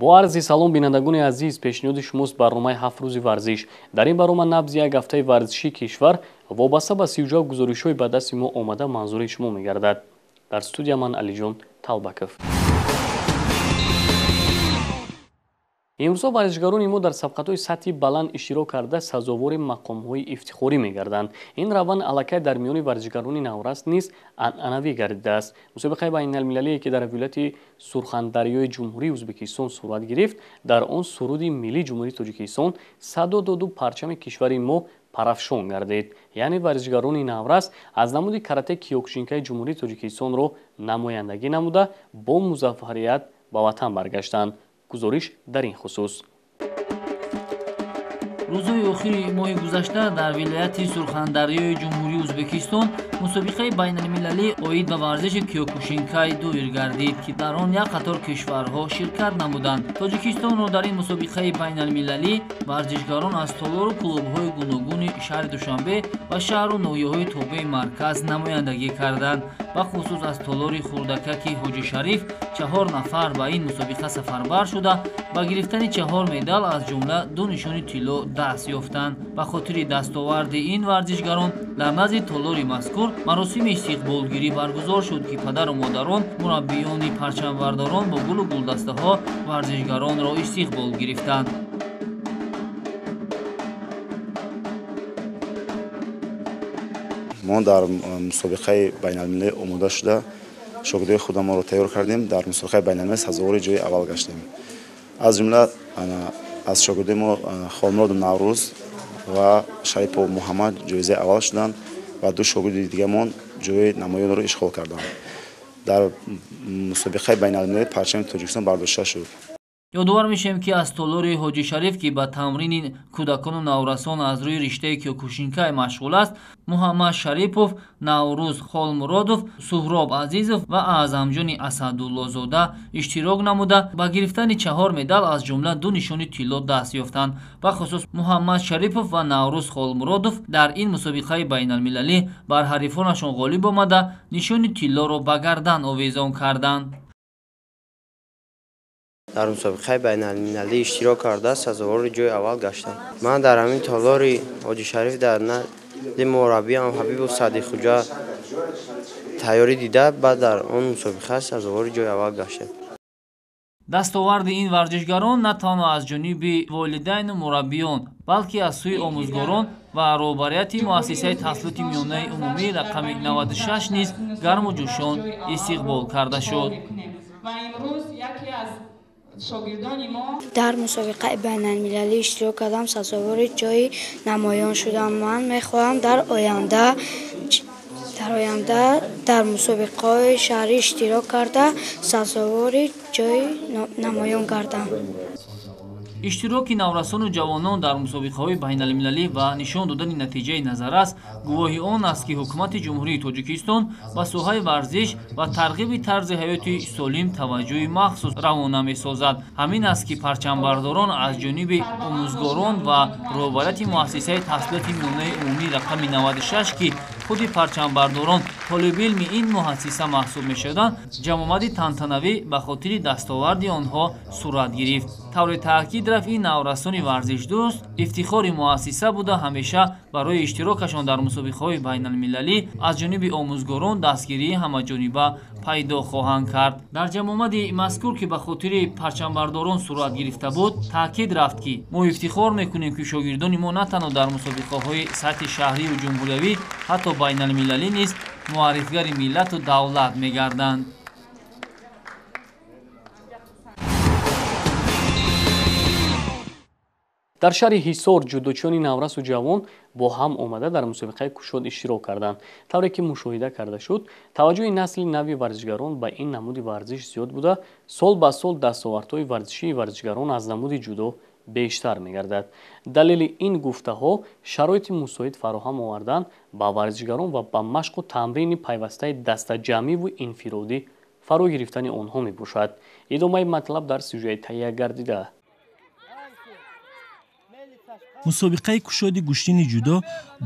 Бо арзи салом, бинандагони азиз, пешниҳоди шумост барномаи «Ҳафт рӯзи варзиш». Дар ин барнома набзи як ҳафтаи варзишии кишвар вобаста ба сиюҷав гузоришҳои ба дасти мо омада манзури шумо мегардад. Дар студия ман Алиҷон Талбаков. Имрӯзҳо варзишгарони мо дар сабқатҳои сатҳи баланд иштирок карда, сазовори мақомҳои ифтихорӣ мегарданд. Ин раванд аллакай дар миёни варзишгарони наврас низ анъанавӣ гардидааст. Мусобиқаи байналмилалие, ки дар вилояти Сурхандарёи Ҷумҳурии Ӯзбекистон сурат гирифт, дар он суруди миллии Ҷумҳурии Тоҷикистон садо доду парчами кишвари мо парафшон гардид. Яъне варзишгарони наврас аз намуди карате киёкушинкаи Ҷумҳурии Тоҷикистонро намояндагӣ намуда, бо музаффарият ба ватан баргаштанд. Гузориш дар ин хусус. Рӯзҳои охири моҳи гузашта дар вилояти Сурхандарёи Ҷумҳурии Ӯзбекистон мусобиқаи байналмилалӣ оид ба варзиши киёкушинкай доир гардид, ки дар он як қатор кишварҳо ширкат намуданд. Тоҷикистонро дар ин мусобиқаи байналмилалӣ варзишгарон аз толору клубҳои гуногуни шаҳри Душанбе ва шаҳру ноҳияҳои тобеи марказ намояндагӣ карданд. Бахусус аз толори хурдакаки Ҳоҷи Шариф 4 нафар ба ин мусобиқа сафарбар шуда, ба гирифтани 4 медал, аз ҷумла 2 нишони тилло даст ёфтанд. Ба хотири дастоварди ин варзишгарон дар назди толори мазкур маросими истиқболгирӣ баргузор шуд, ки падару модарон, мураббиёни парчамбардорон бо гулу гулдастаҳо варзишгаронро истиқбол гирифтанд. Мо дар мусобиқаи байналмилалӣ омода шуда, шогирдои худамонро тайёр кардем. Дар мусобиқаи байналмилалӣ сазовори ҷои аввал гаштем. Аз ҷумла аз шогирдои мо Холмуродов Наврӯз ва Шарипов Муҳаммад ҷоизаи аввал шуданд ва 2 шогирди дигармон ҷои намоёнро ишғол карданд. Дар мусобиқаи байналмилалӣ парчами Тоҷикистон бардошта шуд. Ёдовар мешавем, ки аз толори Ҳоҷи Шариф, ки ба тамрини кӯдакону наврасон аз рӯи риштаи киёкушинкай машғул аст, Муҳаммад Шарипов, Наврӯз Холмуродов, Суҳроб Азизов ва Аъзамҷони Асадуллозода иштирок намуда, ба гирифтани 4 медал, аз ҷумла 2 нишони тилло даст ёфтанд. Бахусус Муҳаммад Шарипов ва Наврӯз Холмуродов дар ин мусобиқаи байналмилалӣ бар ҳарифонашон ғолиб омада, нишони тиллоро ба гардан овезон карданд. Дар мусобиқаи байналмилалӣ иштирок карда, сазовори ҷои аввал гаштам. Ман дар ҳамин толори Ҳоҷи Шариф дар назди мураббиам Ҳабибов Садиқхуҷа тайёрӣ дида, баъд дар он мусобиқа сазовори ҷои аввал гаштем. Дастоварди ин варзишгарон на танҳо аз ҷониби волидайну мураббиён, балки аз сӯи омӯзгорон ва роҳбарияти муассисаи таҳсилоти миёнаи умумӣ рақами 96 низ гарму ҷӯшон истиқбол карда шуд. Дар мусобиқаи байналмилалӣ иштирок кардам, сазовори ҷои намоён шудам. Ман мехоҳам дар оянда дар мусобиқаҳои шаҳрӣ иштирок карда, сазовори ҷои намоён гардам. Иштироки наврасону ҷавонон дар мусобиқаҳои байналмилалӣ ва нишон додани натиҷаи назаррас гувоҳи он аст, ки ҳукумати Ҷумҳурии Тоҷикистон ба соҳаи варзиш ва тарғиби тарзи ҳаёти солим таваҷҷӯҳи махсус равона месозад. Ҳамин аст, ки парчамбардорон аз ҷониби омӯзгорон ва роҳбарияти муассисаи таҳсилоти миёнаи умумӣ рақами 96, ки худи парчамбардорон толибилми ин муассиса маҳсуб мешуданд, ҷамъомади тантанавӣ ба хотири дастоварди онҳо сурат гирифт. Тавре таъкид рафт, ин наврасони варзишдӯст ифтихори муассиса буда, ҳамеша барои иштирокашон дар мусобиқаҳои байналмилалӣ аз ҷониби омӯзгорон дастгирии ҳамаҷониба пайдо хоҳанд кард. Дар ҷамъомади мазкур, ки ба хотири парчамбардорон сурат гирифта буд, таъкид рафт, ки мо ифтихор мекунем, ки шогирдони мо на танҳо дар мусобиқаҳои сатҳи шаҳрию ҷумҳуриявӣ, ҳатто байналмилалӣ низ муаррифгари миллату давлат мегарданд. Дар шаҳри Ҳисор ҷудочиёни наврасу ҷавон бо ҳам омада дар мусобиқаи кушод иштирок карданд. Тавре ки мушоҳида карда шуд, таваҷҷӯҳи насли нави варзишгарон ба ин намуди варзиш зиёд буда, сол ба сол дастовардҳои варзишии варзишгарон аз намуди ҷудо бештар мегардад. Далели ин гуфтаҳо шароити мусоид фароҳам овардан ба варзишгарон ва ба машқу тамрини пайвастаи дастаҷамъиву инфиродӣ фаро гирифтани онҳо мебошад. Идомаи матлаб дар сюжаи таҳия гардида. Мусобиқаи кушоди гӯштини ҷудо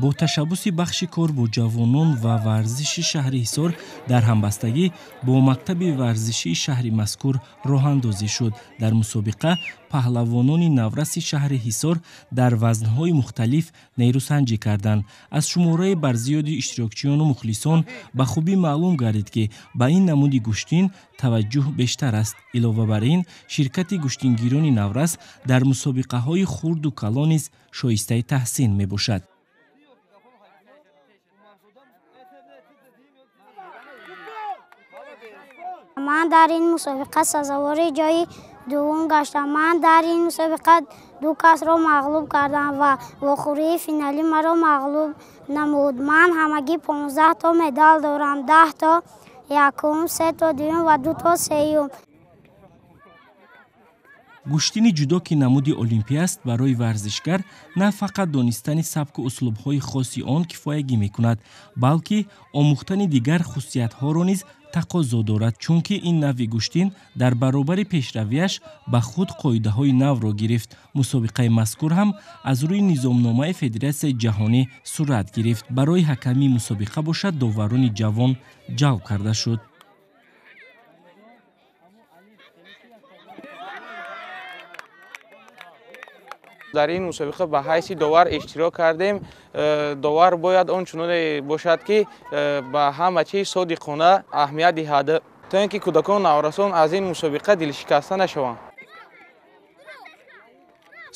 бо ташаббуси бахши кор бо ҷавонон ва варзиши шаҳри Ҳисор дар ҳамбастагӣ бо мактаби варзишии шаҳри мазкур роҳандозӣ шуд. Дар мусобиқа паҳлавонони навраси шаҳри Ҳисор дар вазнҳои мухталиф нерӯсанҷӣ карданд. Аз шумораи барзиёди иштирокчиёну мухлисон ба хубӣ маълум гардид, ки ба ин намуди гӯштин таваҷҷӯҳ бештар аст. Илова бар ин, ширкати гӯштингирони наврас дар мусобиқаҳои хурду калон низ шоистаи таҳсин мебошад. Ман дар ин мусобиқа сазовори ҷои дуввум гаштам. Ман дар ин мусобиқа ду касро мағлуб кардам ва вохӯрии финалӣ маро мағлуб намуд. Ман ҳамагӣ 15 то медал дорам: 10 то якум, 3 то дуюм ва 2 то сеюм. Гӯштини ҷудо, ки намуди олимпӣ аст, барои варзишгар на фақат донистани сабку услубҳои хоси он кифоягӣ мекунад, балки омӯхтани дигар хусусиятҳоро низ тақозо дорад, чунки ин навъи гӯштин дар баробари пешравиаш ба худ қоидаҳои навро гирифт. Мусобиқаи мазкур ҳам аз рӯи низомномаи Федератсияи ҷаҳонӣ сурат гирифт. Барои ҳакамии мусобиқа бошад, доварони ҷавон ҷалб карда шуд. Дар ин мусобиқа ба ҳайси довар иштирок кардем. Довар бояд он чуноне бошад, ки ба ҳама чиз содиқона аҳамият диҳад, то ин ки кӯдакон наврасон аз ин мусобиқа дилшикаста нашаванд.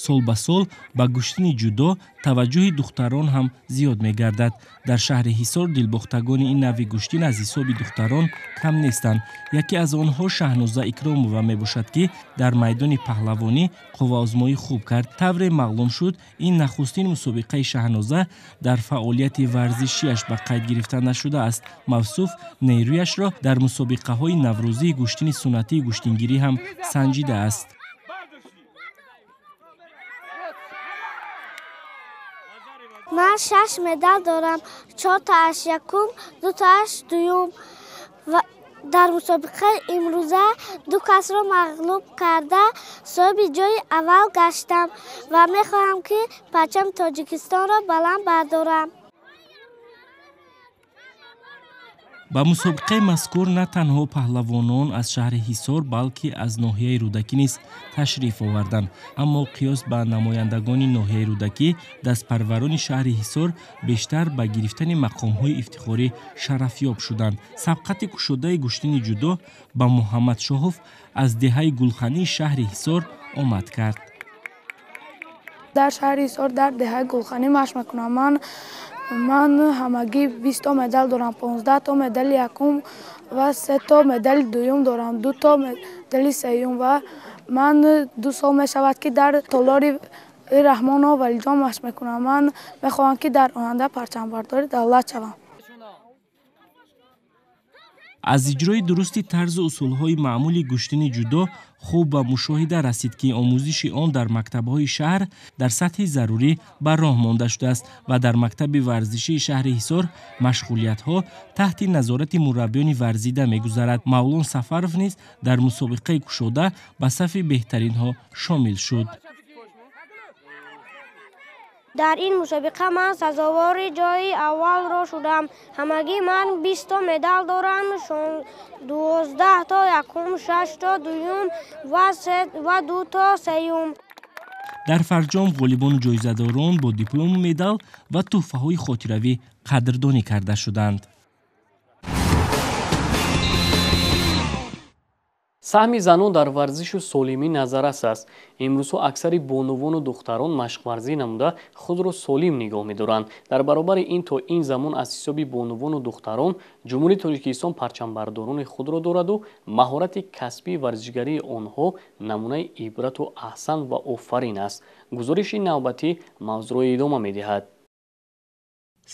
Сол ба сол ба гӯштини ҷудо таваҷҷӯҳи духтарон ҳам зиёд мегардад. Дар шаҳри Ҳисор дилбохтагони ин навъи гӯштин аз ҳисоби духтарон кам нестанд. Яке аз онҳо Шаҳноза Икромова мебошад, ки дар майдони паҳлавонӣ қувваозмоӣ хуб кард. Тавре маълум шуд, ин нахустин мусобиқаи Шаҳноза дар фаъолияти варзишиаш ба қайд гирифта нашудааст. Мавсуф нерӯяшро дар мусобиқаҳои наврӯзии гӯштини суннатии гӯштингирӣ ҳам санҷидааст. Ман 6 медал дорам: 4 тааш якум, 2 тааш дуюм. Ва дар мусобиқаи имрӯза 2 касро мағлуб карда соҳиби ҷои аввал гаштам ва мехоҳам, ки парчами Тоҷикистонро баланд бардорам. Ба мусобиқаи мазкур на танҳо паҳлавонон аз шаҳри Ҳисор, балки аз ноҳияи Рӯдакӣ низ ташриф оварданд. Аммо қиёс ба намояндагони ноҳияи Рӯдакӣ, дастпарварони шаҳри Ҳисор бештар ба гирифтани мақомҳои ифтихорӣ шарафёб шуданд. Сабқати кушодаи гӯштини ҷудо ба Муҳаммадшоҳов аз деҳаи Гулхании шаҳри Ҳисор омад кард. Дар шаҳри Ҳисор дар деҳаи Гулханӣ машқ мекунам. Ман ҳамагӣ 20 то медал дорам: 15 то медали якум ва 3 то медали дуюм дорам, 2 то медали сеюм. Ва ман 2 сол мешавад, ки дар толори Раҳмонов Валиҷон машқ мекунам. Ман мехоҳам, ки дар оянда парчамбардори давлат шавам. Аз иҷрои дурусти тарзу усулҳои маъмули гӯштини ҷудо хуб ба мушоҳида расид, ки омӯзиши он дар мактабҳои шаҳр дар сатҳи зарурӣ ба роҳ монда шудааст ва дар мактаби варзишии шаҳри Ҳисор машғулиятҳо таҳти назорати мураббиёни варзида мегузарад. Мавлон Сафаров низ дар мусобиқаи кушода ба сафи беҳтаринҳо шомил шуд. Дар ин мусобиқа ман сазовори ҷои аввалро шудам. Ҳамагӣ ман 20 то медал дорам: 12 то якум, 6 то дуюм ва 2 то сеюм. Дар фарҷом ғолибону ҷоизадорон бо диплому медал ва тӯҳфаҳои хотиравӣ қадрдонӣ карда шуданд. Саҳми занон дар варзишу солимӣ назаррас аст. Имрӯзҳо аксари бонувону духтарон машқварзӣ намуда худро солим нигоҳ медоранд. Дар баробари ин то ин замон аз ҳисоби бонувону духтарон Ҷумҳурии Тоҷикистон парчамбардорони худро дораду маҳорати касбии варзишгарии онҳо намунаи ибрату аҳсан ва офарин аст. Гузориши навбатӣ мавзӯъро идома медиҳад.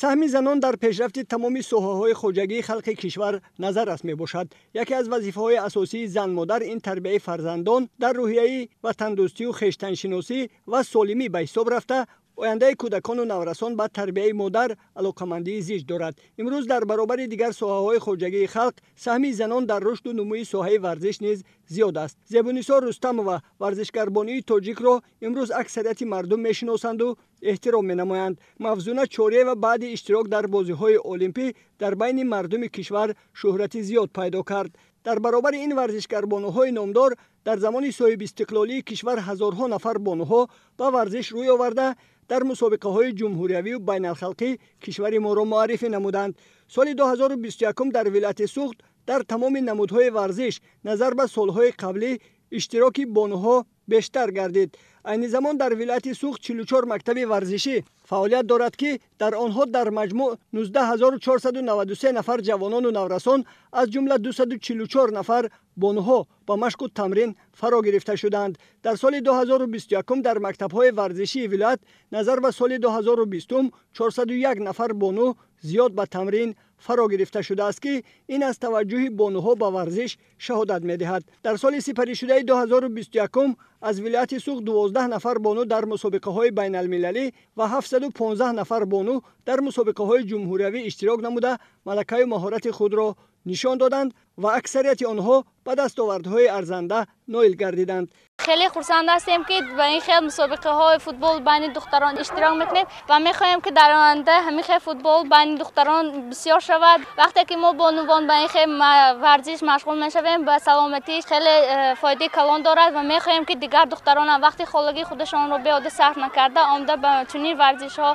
Саҳми занон дар пешрафти тамоми соҳаҳои хоҷагии халқи кишвар назаррас мебошад. Яке аз вазифаҳои асосии зан-модар ин тарбияи фарзандон дар рӯҳияи ватандӯстию хештаншиносӣ ва солимӣ ба ҳисоб рафта, Ояндаи кӯдакону наврасон ба тарбияи модар алоқамандии зич дорад. Имрӯз дар баробари дигар соҳаҳои хоҷагии халқ саҳми занон дар рушду нумӯи соҳаи варзиш низ зиёд аст. Зебунисо Рустамова варзишгарбонии тоҷикро имрӯз аксарияти мардум мешиносанду эҳтиром менамоянд. Мавзуна Чориева баъди иштирок дар бозиҳои олимпӣ дар байни мардуми кишвар шӯҳрати зиёд пайдо кард. Дар баробари ин варзишгарбонуҳои номдор дар замони соҳибистиқлолии кишвар ҳазорҳо нафар бонуҳо ба варзиш рӯй оварда дар мусобиқаҳои ҷумҳуриявию байналхалқӣ кишвари моро муаррифӣ намуданд. Соли 2021 дар вилояти Суғд дар тамоми намудҳои варзиш назар ба солҳои қаблӣ иштироки бонуҳо бештар гардид. Айни замон дар вилояти Суғд 44 мактаби варзишӣ фаъолият дорад, ки дар онҳо дар маҷмӯъ 19493 нафар ҷавонону наврасон, аз ҷумла 244 нафар бонуҳо ба машқу тамрин фаро гирифта шуданд. Дар соли 2021 дар мактабҳои варзишии вилоят назар ба соли 2020 401 нафар бону зиёд ба тамрин фаро гирифта шудааст, ки ин аз таваҷҷӯҳи бонуҳо ба варзиш шаҳодат медиҳад. Дар соли сипаришудаи 2021 аз вилояти Суғд 12 нафар бону дар мусобиқаҳои байналмилалӣ ва 715 нафар бону дар мусобиқаҳои ҷумҳуриявӣ иштирок намуда малакаю маҳорати худро нишон доданд ва аксарияти онҳо ба дастовардҳои арзанда ноил гардиданд. Хеле хурсанд ҳастем, ки ба ин хел мусобиқаҳои футбол байни духтарон иштирок мекунем ва мехоҳем, ки дар оянда ҳамин хел футбол байни духтарон бисёр шавад. Вақте ки мо бонувон ба ин хел варзиш машғул мешавем, ба саломатӣ хеле фоидаи калон дорад ва мехоҳем, ки дигар духтарон вақти холагии худашонро беода сарф накарда омада ба чунин варзишҳо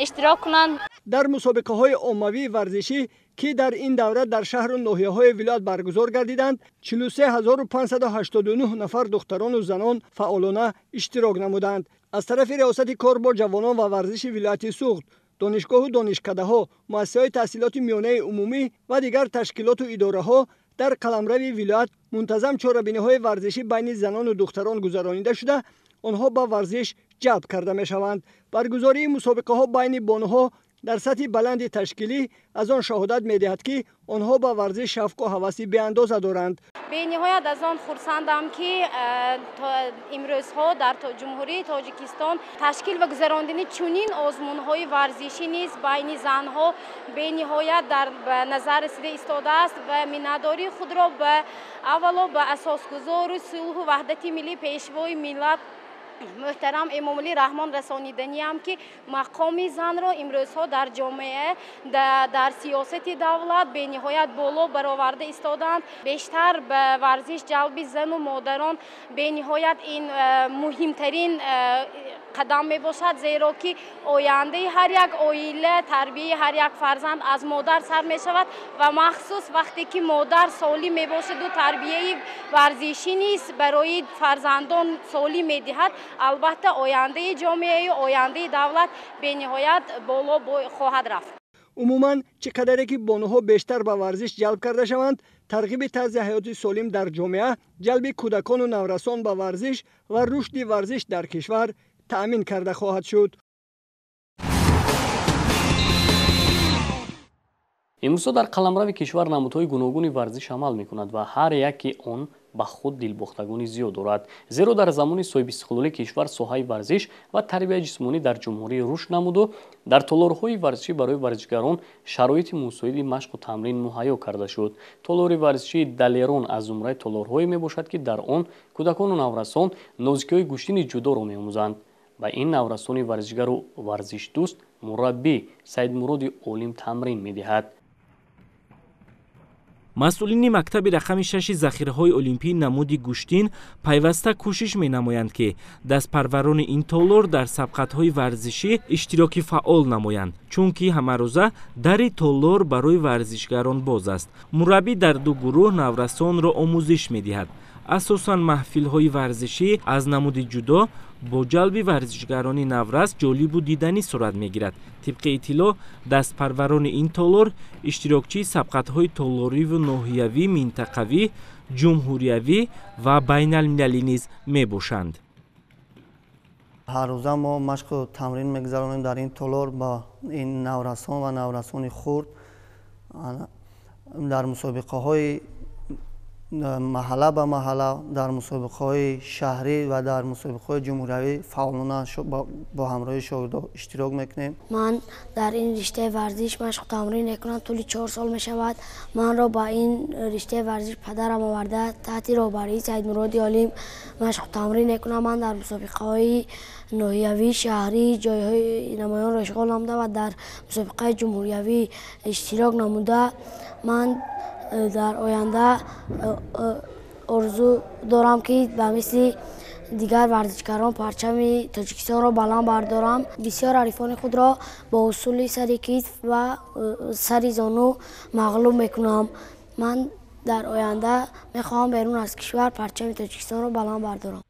иштирок кунанд. Дар мусобиқаҳои оммавии варзишӣ, ки дар ин давра дар шаҳру ноҳияҳои вилоят баргузор гардиданд, 43589 нафар духтарону занон фаъолона иштирок намуданд. Аз тарафи Риёсати кор бо ҷавонон ва варзиши вилояти Суғд, донишгоҳу донишкадаҳо, муассисаҳои таҳсилоти миёнаи умумӣ ва дигар ташкилоту идораҳо дар қаламрави вилоят мунтазам чорабиниҳои варзишӣ байни занону духтарон гузаронида шуда, онҳо ба варзиш ҷалб карда мешаванд. Баргузории мусобиқаҳо байни бонуҳо дар сатҳи баланди ташкилӣ аз он шаҳодат медиҳад, ки онҳо ба варзиш шавқу ҳаваси беандоза доранд. Бениҳоят аз он хурсандам, ки имрӯзҳо дар Ҷумҳурии Тоҷикистон ташкил ва гузарондани чунин озмунҳои варзишӣ низ байни занҳо бениҳоят дар назар расида истодааст ва миннатдории худро ба аввало ба асосгузору сулҳу ваҳдати миллӣ, Пешвои миллат муҳтарам Эмомалӣ Раҳмон расониданиам, ки мақоми занро имрӯзҳо дар ҷомеа, дар сиёсати давлат бениҳоят боло бароварда истодаанд. Бештар ба варзиш ҷалби зану модарон бениҳоят ин муҳимтарин қадам мебошад, зеро ки ояндаи ҳар як оила, тарбияи ҳар як фарзанд аз модар сар мешавад ва махсус вақте ки модар солим мебошаду тарбияи варзишӣ низ барои фарзандон солим медиҳад, албатта ояндаи ҷомеаю ояндаи давлат бениҳоят боло хоҳад рафт. Умуман, чӣ қадаре ки бонуҳо бештар ба варзиш ҷалб карда шаванд, тарғиби тарзи ҳаёти солим дар ҷомеа, ҷалби кӯдакону наврасон ба варзиш ва рушди варзиш дар кишвар таъмин карда хоҳад шуд. Имрӯзҳо дар қаламрави кишвар намудҳои гуногуни варзиш амал мекунад ва ҳар яке он ба худ дилбохтагони зиёд дорад. Зеро дар замони соҳибистиқлолии кишвар соҳаи варзиш ва тарбияи ҷисмонӣ дар ҷумҳурӣ рушд намуду дар толорҳои варзишӣ барои варзишгарон шароити мусоиди машқу тамрин муҳайё карда шуд. Толори варзишии Далерон аз зумраи толорҳое мебошад, ки дар он кӯдакону наврасон нозикиҳои гӯштини ҷудоро меомӯзанд. Ба ин наврасони варзишгару варзишдӯст мураббӣ Саидмуроди Олим тамрин медиҳад. Масъулини мактаби рақами 6 захираҳои олимпӣ намуди гӯштин пайваста кӯшиш менамоянд, ки дастпарварони ин толор дар сабқатҳои варзишӣ иштироки фаъол намоянд, чунки ҳамарӯза дари толор барои варзишгарон боз аст. Мураббӣ дар ду гурӯҳ наврасонро омӯзиш медиҳад. Асосан маҳфилҳои варзишӣ аз намуди ҷудо бо ҷалби варзишгарони наврас ҷолибу диданӣ сурат мегирад. Тибқи иттилоъ, дастпарварони ин толор иштирокчии сабқатҳои толориву ноҳиявӣ, минтақавӣ, ҷумҳуриявӣ ва байналмилалӣ низ мебошанд. Ҳар рӯза мо машқу тамрин мегузаронем дар ин толор ба ин наврасон ва наврасони хурд дар мусобиқаҳои Маҳалла ба маҳалла дар мусобиқаҳои шаҳрӣ ва дар мусобиқаҳои ҷумҳуриявӣ фаъолона бо ҳамроҳии шогирдон иштирок мекунем. Ман дар ин риштаи варзиш машқу тамрин мекунам, тӯли 4 сол мешавад. Манро ба ин риштаи варзиш падарам оварда, таҳти роҳбарии Саидмуроди Олим машқу тамрин мекунам. Ман дар мусобиқаҳои ноҳиявӣ, шаҳрӣ ҷойҳои намоёнро ишғол намуда ва дар мусобиқаи ҷумҳуриявӣ иштирок намуда. Ман дар оянда орзу дорам, ки ба мисли дигар варзишгарон парчами Тоҷикистонро баланд бардорам. Бисёр ҳарифони худро бо усули сари китф ва сари зону мағлуб мекунам. Ман дар оянда мехоҳам берун аз кишвар парчами Тоҷикистонро баланд бардорам.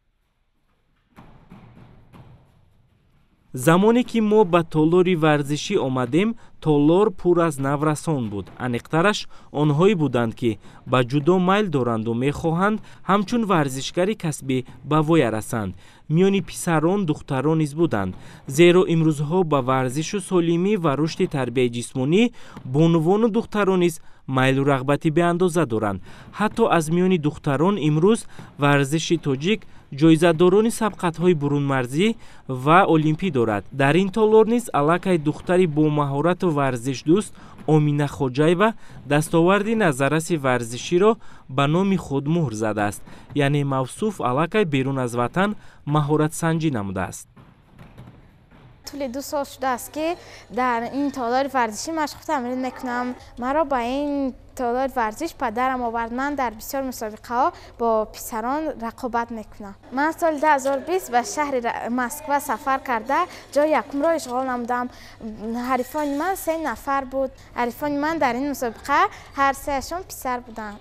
Замоне ки мо ба толори варзишӣ омадем, толор пур аз наврасон буд. Аниқтараш онҳое буданд, ки ба ҷудо майл доранду мехоҳанд ҳамчун варзишгари касбӣ ба воя расанд. Миёни писарон духтарон низ буданд, зеро имрӯзҳо ба варзишу солимӣ ва рушди тарбияи ҷисмонӣ бонувону духтарон низ майлу рағбати беандоза доранд. Ҳатто аз миёни духтарон имрӯз варзиши тоҷик ҷоизадорони сабқатҳои бурунмарзӣ ва олимпӣ дорад. Дар ин толор низ аллакай духтари бомаҳорату варзишдӯст Омина Хоҷаева дастоварди назарраси варзиширо ба номи худ муҳр задааст. Яъне мавсуф аллакай берун аз ватан маҳоратсанҷӣ намудааст. Тӯли 2 сол шудааст, ки дар ин толори варзишӣ машқу тамрин мекунам. Маро ба ин толори варзиш падарам овард. Ман дар бисёр мусобиқаҳо бо писарон рақобат мекунам. Ман соли 2020 ба шаҳри Москва сафар карда, ҷои якумро ишғол намудам. Ҳарифони ман 3 нафар буд. Ҳарифони ман дар ин мусобиқа ҳар сеашон писар буданд.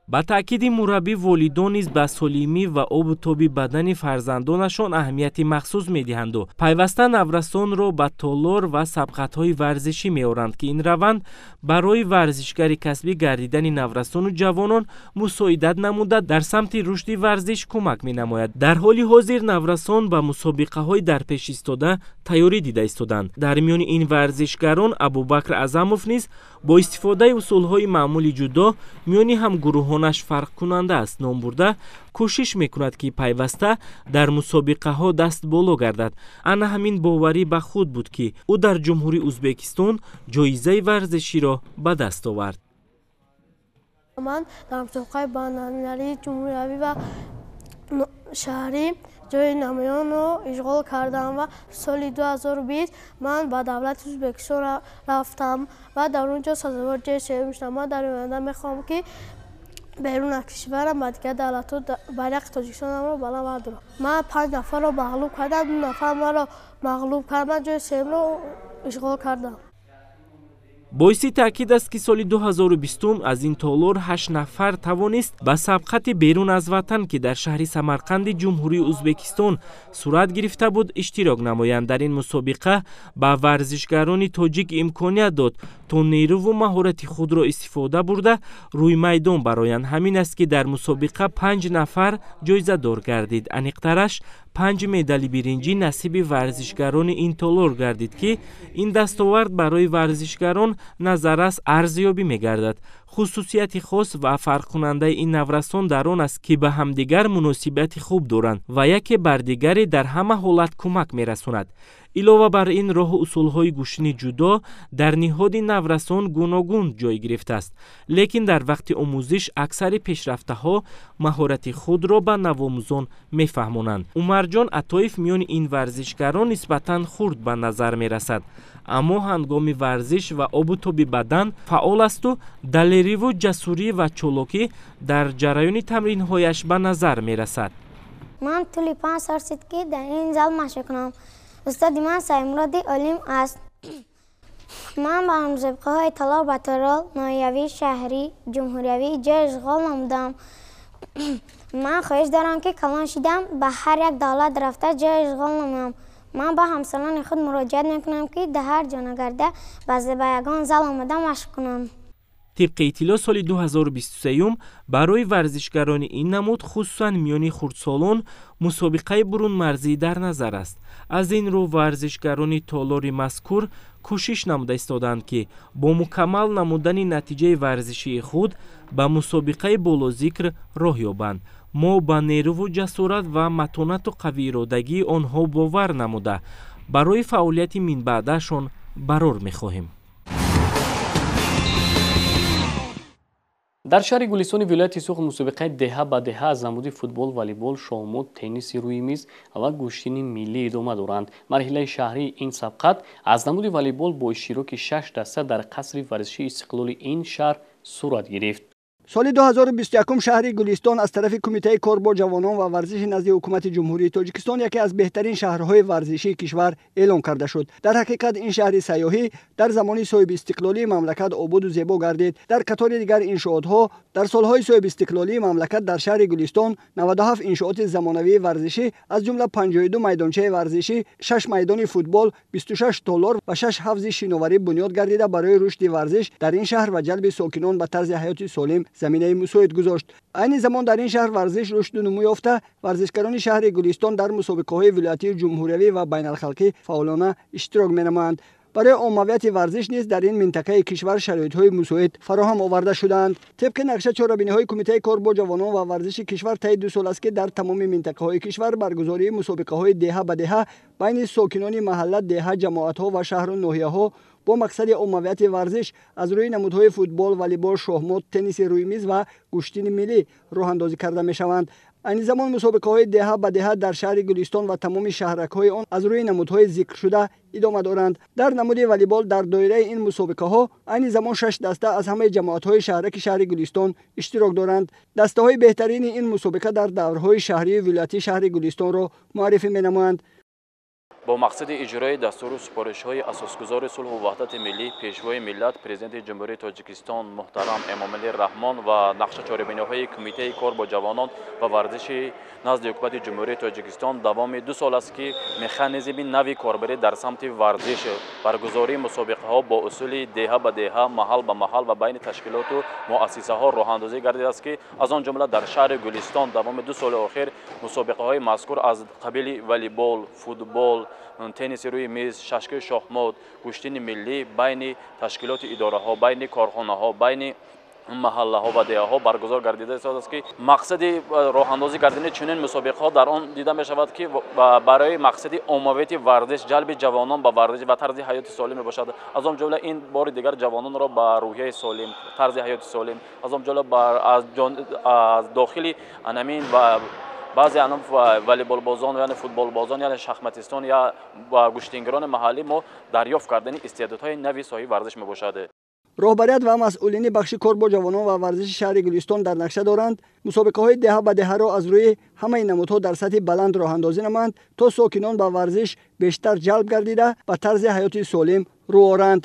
Ба таъкиди мураббӣ, волидон низ ба солимӣ ва обу тоби бадани фарзандонашон аҳамияти махсус медиҳанду пайваста наврасонро ба толор ва сабқатҳои варзишӣ меоранд, ки ин раванд барои варзишгари касбӣ гардидани наврасону ҷавонон мусоидат намуда дар самти рушди варзиш кӯмак менамояд. Дар ҳоли ҳозир наврасон ба мусобиқаҳои дар пеш истода тайёрӣ дида истоданд. Дар миёни ин варзишгарон Абубакр Аъзамов низ бо истифодаи усулҳои маъмули ҷудо миёни ҳамгурӯҳонаш фарқкунанда аст ном бурда, кӯшиш мекунад, ки пайваста дар мусобиқаҳо даст боло гардад. Ана ҳамин боварӣ ба худ буд, ки ӯ дар Ҷумҳурии Ӯзбекистон ҷоизаи варзиширо ба даст овард. Ман дар мусобиқаи байналмилалии ҷумҳуриявӣ ва шаҳрӣ ҷои намоёнро ишғол кардам ва соли 2020 ман ба давлати Ӯзбекистон рафтам ва дар он ҷо сазовори ҷои сеюм шудам. Ман дар оянда мехоҳам, ки берун аз кишварам ба дигар давлатҳо байрақи Тоҷикистонамро баланд бардорам. Ман 5 нафарро мағлуб кардам, 2 нафар маро мағлуб кард, ман ҷои сеюмро ишғол кардам. Боиси таъкид аст, ки соли 2020 аз ин толор 8 нафар тавонист ба сабқати берун аз ватан, ки дар шаҳри Самарқанди Ҷумҳурии Ӯзбекистон сурат гирифта буд, иштирок намоянд. Дар ин мусобиқа ба варзишгарони тоҷик имконият дод, то нерӯву маҳорати худро истифода бурда рӯи майдон бароянд. Ҳамин аст, ки дар мусобиқа 5 нафар ҷоизадор гардид. Аниқтараш 5 медали биринҷӣ насиби варзишгарони ин толор гардид, ки ин дастовард барои варзишгарон назаррас арзёбӣ мегардад. Хусусияти хос ва фарқкунандаи ин наврасон дар он аст, ки ба ҳамдигар муносибати хуб доранд ва яке бар дигаре дар ҳама ҳолат кӯмак мерасонад. Илова бар ин, роҳу усулҳои гӯштини ҷудо дар ниҳоди наврасон гуногун ҷой гирифтааст, лекин дар вақти омӯзиш аксари пешрафтаҳо маҳорати худро ба навомӯзон мефаҳмонанд. Умарҷон Атоев миёни ин варзишгарон нисбатан хурд ба назар мерасад, аммо ҳангоми варзиш ва обу тоби бадан фаъол асту далериву ҷасурӣ ва чолокӣ дар ҷараёни тамринҳояш ба назар мерасад. Ман тӯли 5 сол шуд, ки дар ин зал машқ мекунам. Устоди ман Саидмуроди Олим аст. Ман ба мусобиқаҳои толор ба толор, ноҳиявӣ, шаҳрӣ, ҷумҳуриявӣ ҷой ишғол намудам. Ман хоҳиш дорам, ки калон шидам ба ҳар як давлат рафта ҷой ишғол намоям. Ман ба ҳамсолони худ муроҷиат мекунам, ки дар ҳар ҷо нагарда ба ягон зал омада машқ кунам. Тибқи иттилоъ, соли 2023 барои варзишгарони ин намуд, хусусан миёни хурдсолон, мусобиқаи бурунмарзӣ дар назар аст. Аз ин рӯ варзишгарони толори мазкур кӯшиш намуда истоданд, ки бо мукаммал намудани натиҷаи варзишии худ ба мусобиқаи болозикр роҳ ёбанд. Мо ба нерӯву ҷасорат ва матонату қавииродагии онҳо бовар намуда, барои фаъолияти минбаъдаашон барор мехоҳем. Дар шаҳри Гулистони вилояти Суғд мусобиқаи деҳа ба деҳа аз намуди футбол, волейбол, шоҳмот, тенниси рӯи миз ва гӯштини миллӣ идома доранд. Марҳилаи шаҳрии ин сабқат аз намуди волейбол бо иштироки 6 даста дар қасри варзишии Истиқлоли ин шаҳр сурат гирифт. Соли 2021 шаҳри Гулистон аз тарафи Кумитаи кор бо ҷавонон ва варзиши назди ҳукумати Ҷумҳурии Тоҷикистон яке аз беҳтарин шаҳрҳои варзишии кишвар эълон карда шуд. Дар ҳақиқат ин шаҳри сайёҳӣ дар замони соҳибистиқлолии мамлакат ободу зебо гардид. Дар қатори дигар иншоотҳо дар солҳои соҳибистиқлолии мамлакат дар шаҳри Гулистон 97 иншооти замонавии варзишӣ, аз ҷумла 52 майдончаи варзишӣ, 6 майдони футбол, 26 толор ва 6 ҳавзи шиноварӣ бунёд гардида барои рушди варзиш дар ин шаҳр ва ҷалби сокинон ба тарзи ҳаёти солим заминаи мусоид гузошт. Айни замон дар ин шаҳр варзиш рушду нумӯ ёфта, варзишгарони шаҳри Гулистон дар мусобиқаҳои вилоятии ҷумҳуриявӣ ва байналхалқӣ фаъолона иштирок менамоянд. Барои оммавияти варзиш низ дар ин минтақаи кишвар шароитҳои мусоид фароҳам оварда шудаанд. Тибқи нақша чорабиниҳои Кумитаи кор бо ҷавонон ва варзиши кишвар таи 2 сол аст, ки дар тамоми минтақаҳои кишвар баргузории мусобиқаҳои деҳа ба деҳа байни сокинони маҳалла, деҳа, ҷамоатҳо ва шаҳру ноҳияҳо бо мақсади оммавияти варзиш аз рӯи намудҳои футбол, волейбол, шоҳмот, тенниси рӯи миз ва гӯштини миллӣ роҳандозӣ карда мешаванд. Айни замон мусобиқаҳои деҳа ба деҳа дар шаҳри Гулистон ва тамоми шаҳракҳои он аз рӯи намудҳои зикршуда идома доранд. Дар намуди волейбол дар доираи ин мусобиқаҳо айни замон 6 даста аз ҳамаи ҷамоатҳои шаҳраки шаҳри Гулистон иштирок доранд. Дастаҳои беҳтарини ин мусобиқа дар даврҳои шаҳрию вилоятии шаҳри Гулистонро муаррифӣ менамоянд. Бо мақсади иҷрои дастуру супоришҳои асосгузори сулҳу ваҳдати миллӣ, пешвои миллат, президенти Ҷумҳурии Тоҷикистон муҳтарам Эмомалӣ Раҳмон ва нақша чорабиниҳои Кумитаи кор бо ҷавонон ва варзиши назди ҳукумати Ҷумҳурии Тоҷикистон давоми 2 сол аст, ки механизми нави корбарӣ дар самти варзиш, баргузории мусобиқаҳо бо усули деҳа ба деҳа, маҳал ба маҳал ва байни ташкилоту муассисаҳо роҳандозӣ гардидааст, ки аз он ҷумла дар шаҳри Гулистон давоми 2 соли охир мусобиқаҳои мазкур аз қабили волейбол, футбол, тенниси рӯи миз, шашкаи шоҳмот, гӯштини миллӣ байни ташкилоти идораҳо, байни корхонаҳо, байни маҳаллаҳо ва деҳаҳо баргузор гардида истодааст, ки мақсади роҳандозӣ гардидани чунин мусобиқаҳо дар он дида мешавад, ки барои мақсади оммавияти варзиш, ҷалби ҷавонон ба варзиш ва тарзи ҳаёти солим мебошад. Аз он ҷумла ин бори дигар ҷавононро ба рӯҳияи солим, тарзи ҳаёти солим, аз он ҷумла аз дохили анамин баъзе волейболбозон, яъне футболбозон, яъне шахматистон я гӯштингирони маҳаллӣ мо дарёфт кардани истеъдодҳои нави соҳаи варзиш мебошад. Роҳбарият ва масъулини бахши кор бо ҷавонон ва варзиши шаҳри Гулистон дар нақша доранд мусобиқаҳои деҳа ба деҳаро аз рӯи ҳамаи намудҳо дар сатҳи баланд роҳандозӣ намоянд, то сокинон ба варзиш бештар ҷалб гардида ба тарзи ҳаёти солим рӯ оранд.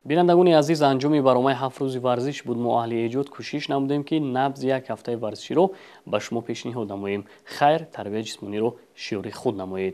Бинандагони азиз, анҷоми барномаи 7 рӯзи варзиш буд. Мо аҳли эҷод кӯшиш намудем, ки набзи як ҳафтаи варзиширо ба шумо пешниҳод намоем. Хайр, тарбияи ҷисмониро шиёри худ намоед.